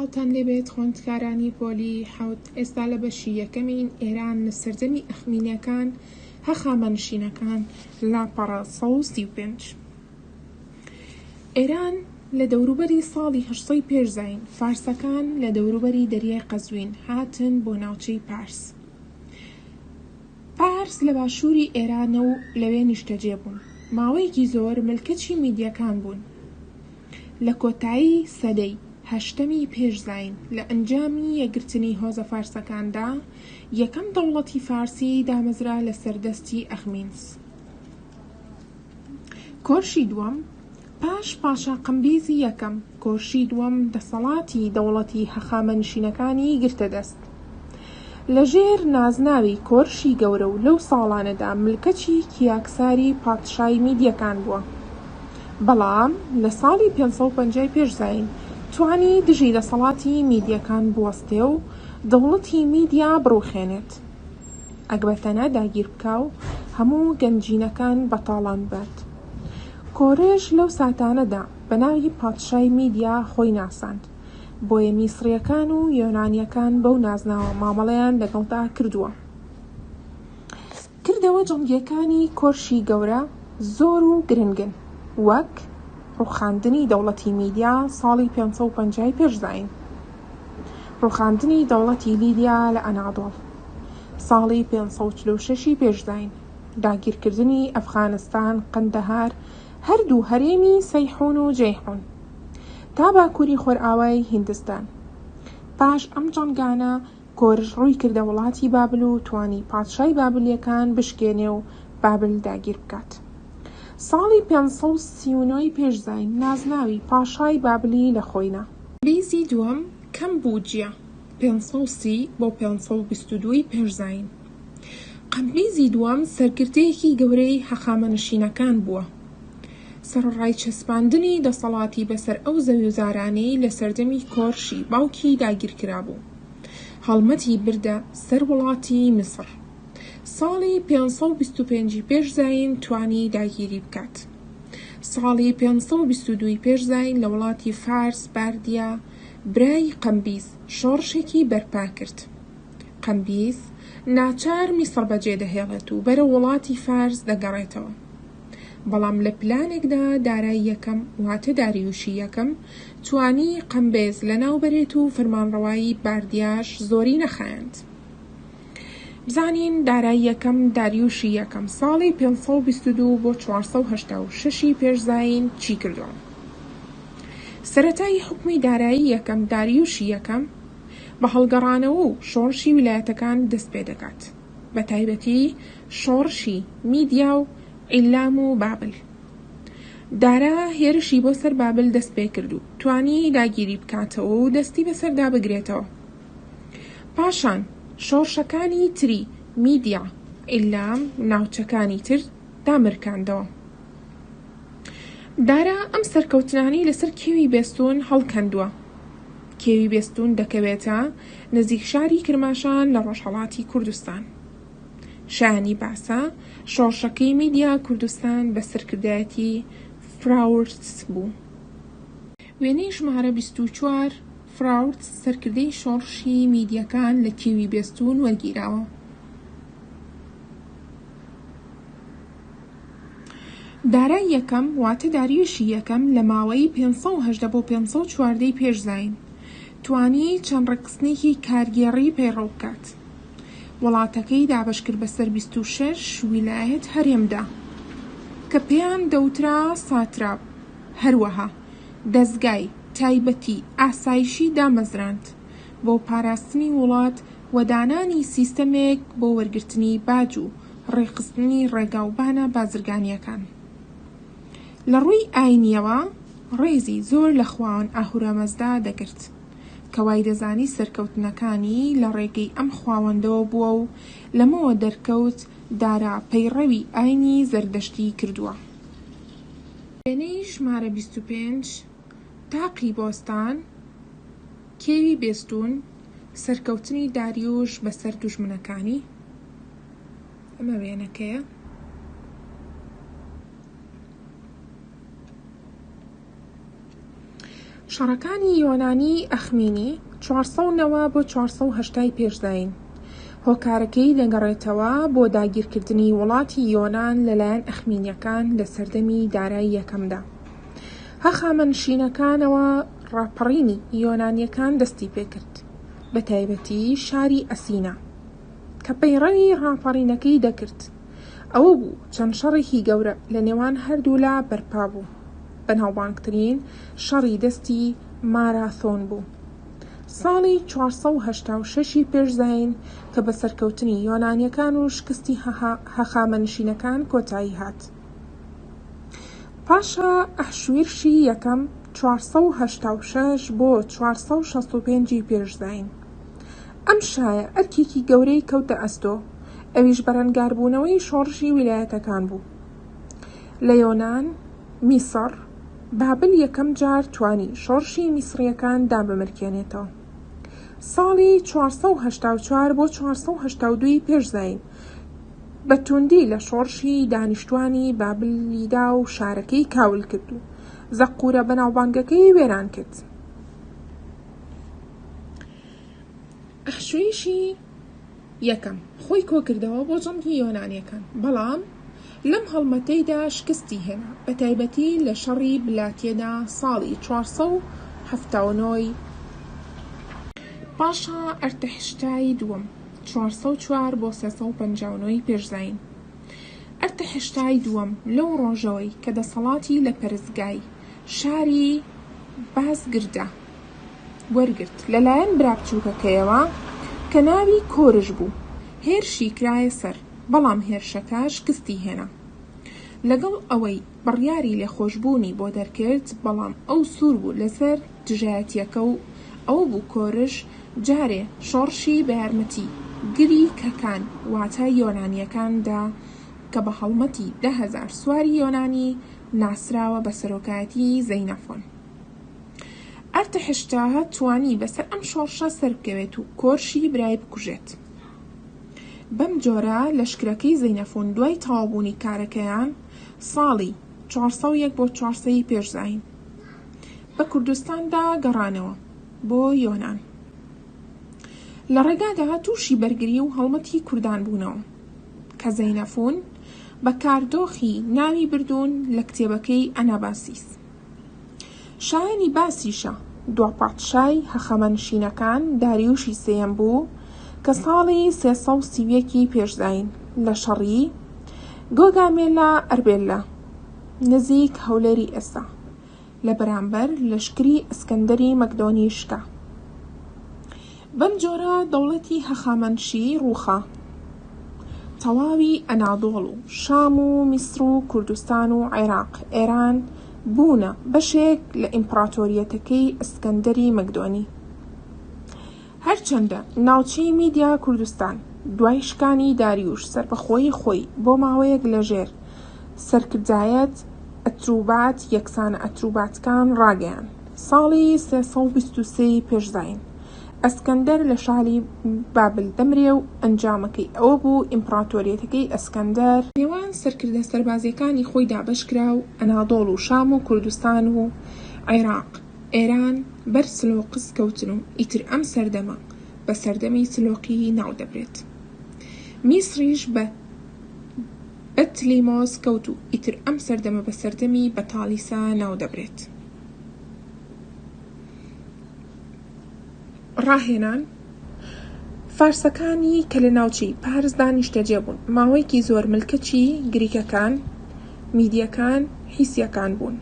سڵاوتان لێبێت خوێندکارانی پۆلی حەوت ئێستا لە بەشی یەکەمین ئێران لە سەردەمی ئەخمینیەکان هەخامەنشینەکان لاپەڕە 135 ئێران لە دەوروبەری ساڵی 800 پێش زایین فارسەکان لە دەوروبەری دەریای قەزوین هاتن بۆ ناوچەی پارس پارس لە باشووری ئێرانە و لەوێ نیشتەجێ بوون ماوەیەکی زۆر ملکەچی میدیەکان بوون لە کۆتایی سەدەی هەشتەمی پێش زایین، لە ئەنجامی یەکگرتنی هۆزە فارسەکاندا، یەکەم دەوڵەتی فارسی دامەزرا لەسەر دەستی ئەخمینس. کۆرشی دووەم، پاش پاشا قەمبیزی یەکەم، کۆرشی دووەم دەسەڵاتی دەوڵەتی هەخامەنشینەکانی گرتە دەست. لە ژێر نازناوی کۆرشی گەورە و لەو ساڵانەدا ملکەچی کیاکساری پادشای میدیەکان بووە. بەڵام لە ساڵی 550 ی پێش زایین توانی دژی دەسەڵاتی میدیەکان بوەستێ و دەوڵەتی میدیا بڕوخێنێت. ئەگبەتەنە داگیر بکا و هەموو گەنجینەکان بە تاڵان ببات. کۆرش لەو ساتانەدا بە ناوی پادشای میدیا خۆی ناساند. بۆیە میسڕییەکان و یۆنانییەکان بەو نازناوە مامەڵەیان لەگەڵدا کردووە. کردەوە جەنگییەکانی کۆرشی گەورە زۆر و گرنگن، وەک، ڕووخاندنی دەوڵەتی میدیا ساڵی 550 ی پێش زایین، ڕووخاندنی دەوڵەتی لیدیا لە ئەنادۆڵ ساڵی 546 ی پێش زایین، داگیرکردنی ئەفغانستان، قەندەهار، هەردوو هەرێمی سەیحون و جەیحون تا باکووری خۆرئاوای هیندستان. پاش ئەم جەنگانە کۆرش ڕووی کردە وڵاتی بابل و توانی پادشای بابلیەکان بشکێنێ و بابل داگیر بکات. ساڵی 539 ی پێش زایین نازناوی پاشای بابلی لە خۆی نا. بیزی دووەم کەم بودجە، 530 بۆ 522 ی پێش زایین. قەمبیزی دووەم سەرکردەیەکی گەورەی هەخامەنشینەکان بووە. سەرەڕای چەسپاندنی دەسەڵاتی بەسەر ئەو زەویوزارانەی لە سەردەمی کۆرشی باوکی داگیرکرابوو، هەڵمەتی بردە سەر وڵاتی میسڕ. ساڵی 525 ی پێش زایین توانی داگیری بکات. ساڵی 522 ی پێش زایین لە وڵاتی فارس باردیا برای قەمبیز شۆڕشێکی بەرپا کرد. قەمبیز ناچار میسڕ بەجێ دەهێڵێت و بەرەو وڵاتی فارس دەگەڕێتەوە. بەڵام لە پلانێکدا دارای یەکەم واتە داریوشی یەکەم توانی قەمبێز لەناو بەرێت و فەرمانڕەوایی باردیاش زۆری نەخایاند. بزانین دارای یەکەم داریوشی یەکەم ساڵی 522 بۆ 486 ی پێش زایین چی کردووە؟ سەرەتای حوکمی دارایی یەکەم داریوشی یەکەم بە هەڵگەڕانەوە و شۆڕشی ویلایەتەکان دەست پێدەکات، بە تایبەتی شۆڕشی میدیا و عیلام و بابل. دارا هێرشی بۆ سەر بابل دەست پێکرد و توانی داگیری بکاتەوە و دەستی بەسەردا بگرێتەوە. پاشان شۆڕشەکانی تری میدیا، عیلام و ناوچەکانی تر دامرکاندەوە. دارا ئەم سەرکەوتنانەی لەسەر کێوی بێستوون هەڵکەندووە. کێوی بێستوون دەکەوێتە نزیک شاری کرماشان لە ڕۆژهەڵاتی کوردستان. شایانی باسە شۆڕشەکەی میدیا کوردستان بە سەرکردایەتی فراورتس بوو. وێنەی ژمارە 24، فراورتس سەرکردەی شۆڕشی میدیەکان لە کێوی بێستوون وەرگیراوە. دارای یەکەم واتە داریوشی یەکەم لە ماوەی 518 بۆ 514 ی پێش زایین توانی چەند ڕێکخستنێکی کارگێڕی پەیڕەو بکات. وڵاتەکەی دابەشکرد بەسەر 26 ویلایەت هەرێمدا کە پێیان دەوترا ساتراب، هەروەها دەزگای تایبەتی ئاسایشی دامەزراند بۆ پاراستنی وڵات و دانانی سیستەمێک بۆ وەرگرتنی باج و ڕێکخستنی ڕێگاوبانە بازرگانییەکان. لە ڕووی ئاینییەوە ڕێزی زۆر لە خواوەند ئاهورامەزدا دەگرت، کە وای دەزانی سەرکەوتنەکانی لە ڕێگەی ئەم خواوەندەوە بووە و لەمەوە دەرکەوت دارا پەیڕەوی ئاینی زەردەشتی کردووە. وێنەی ژمارە 25، تاقی بۆستان، کێوی بێستوون، سەرکەوتنی داریوش بەسەر دوژمنەکانی. ئەمە وێنەکەیە. شەڕەکانی یۆنانی ئەخمینی، 490 بۆ 480 ی پێش زایین، هۆکارەکەی دەگەڕێتەوە بۆ داگیرکردنی وڵاتی یۆنان لەلایەن ئەخمینیەکان لە سەردەمی دارای یەکەمدا. هەخامەنشینەکانەوە ڕاپەڕینی یۆنانیەکان دەستی پێکرد، بەتایبەتی شاری ئەسینا کە پەیڕەوی ڕاپەڕینەکەی دەکرد، ئەوە بوو چەند شەڕێکی گەورە لە نێوان هەردوولا بەرپا بوو، بەناوبانگترین شەڕی دەستی ماراثۆن بوو ساڵی 486 ی پێش زایین کە بە سەرکەوتنی یۆنانیەکان و شکستی هەخامەنشینەکان کۆتایی هات. پاشا ئەحشویرشی یەکەم، 486 بۆ 465 ی پێش زایین، ئەم شایە ئەرکێکی گەورەی کەوتە ئەستۆ، ئەویش بەرەنگاربوونەوەی شۆڕشی ویلایەتەکان بوو لە یۆنان، میسڕ، بابل یەکەم جار توانی شۆڕشی میسڕییەکان دابمرکێنێتەوە. ساڵی 484 بۆ 482 ی پێش زایین بە توندی لە شۆڕشی دانیشتوانی بابلی دا و شارەکەی کاول کرد و زەقورە بەناوبانگەکەی وێران کرد. ئەحشویشی یەکەم خۆی کۆکردەوە بۆ جەنگی یۆنانیەکان، بەڵام لەم هەڵمەتەیدا شکستی هێنا، بەتایبەتی لە شەڕی بلاتیەدا ساڵی 479 ی. پاشا ئەرتەحشتای دووەم، 404 بۆ 359 ی پێش زایین. ئەرتەحشتای دووەم لەو ڕۆژەوەی کە دەسەڵاتی لە پەرستگای شاری بازگردا وەرگرت لەلایەن برا بچووکەکەیەوە کە ناوی کۆرش بوو، هێرشی کرایە سەر، بەڵام هێرشەکە شکستی هێنا. لەگەڵ ئەوەی بڕیاری لێخۆشبوونی بۆ دەرکرد، بەڵام ئەو سوور بوو لەسەر دژایەتییەکە و ئەوە بوو کۆرش جارێ شۆڕشی بە یارمەتی گریکەکان واتە یۆنانییەکان دا کە بە هەڵمەتی 10,000 سواری یۆنانی ناسراوە بە سەرۆکایەتی زەینەفۆن. ئەرتەحشتا توانی بەسەر ئەم شۆڕشە سەربکەوێت و کۆرشی برای بکوژێت. بەم جۆرە لەشکرەکەی زەینەفۆن دوای تەواوبوونی کارەکەیان ساڵی 401 بۆ 400 ی پێش زایین بە کوردستاندا گەڕانەوە بۆ یۆنان. لە ڕێگادا تووشی بەرگری و هەڵمەتی کوردان بوونەوە کە زەینەفون بە کاردۆخی ناوی بردوون لە کتێبەکەی ئەناباسیس. شایەنی باسیشە دوا پادشای هەخەمەنشینەکان داریوشی سێیەم بوو کە ساڵی 331 ی پێش زایین لە شەڕی، گۆگامێلا ئەربێللا، نزیک هەولێری ئێستا، لە بەرامبەر لەشکری ئەسکەندەری مەکدۆنی شکا. بەم جۆرە دەوڵەتی هەخامەنشی ڕووخا. تەواوی ئەنادۆڵ و شام و میسر و کوردستان و عێراق، ئێران، بوونە بەشێک لە ئیمپڕاتۆریەتەکەی ئەسکەندەری مەکدۆنی. هەرچەندە ناوچەی میدیا کوردستان دوای شکانی داریوش سەربەخۆیی خۆی بۆ ماوەیەک لەژێر سەرکردایەت ئەتروبات یەکسانە ئەتروباتکان ڕاگەیان ساڵی 323 ی پێش زایین ئەسکەندەر لە شاری بابل دەمرێ و ئەنجامەکەی ئەوە بوو ئیمپڕاتۆریەتەکەی ئەسکەندەر نێوان سەرکردە سەربازیەکانی خۆی دابەشکرا و ئەنادۆڵ و شام و کوردستان و عێراق ئێران بەر سلۆقس کەوتن و ئیتر ئەم سەردەمە بە سەردەمی سلۆقی ناو دەبرێت. میسریش بە بەتلیمۆس کەوت و ئیتر ئەم سەردەمە بە سەردەمی بەتالیسا ناو دەبرێت. ڕاهێنان، فارسەکانی کە لە ناوچەی پارسدا نیشتەجێ بوون، ماوەیەکی زۆر ملکەچی گریکەکان، میدییەکان، حیسییەکان بوون.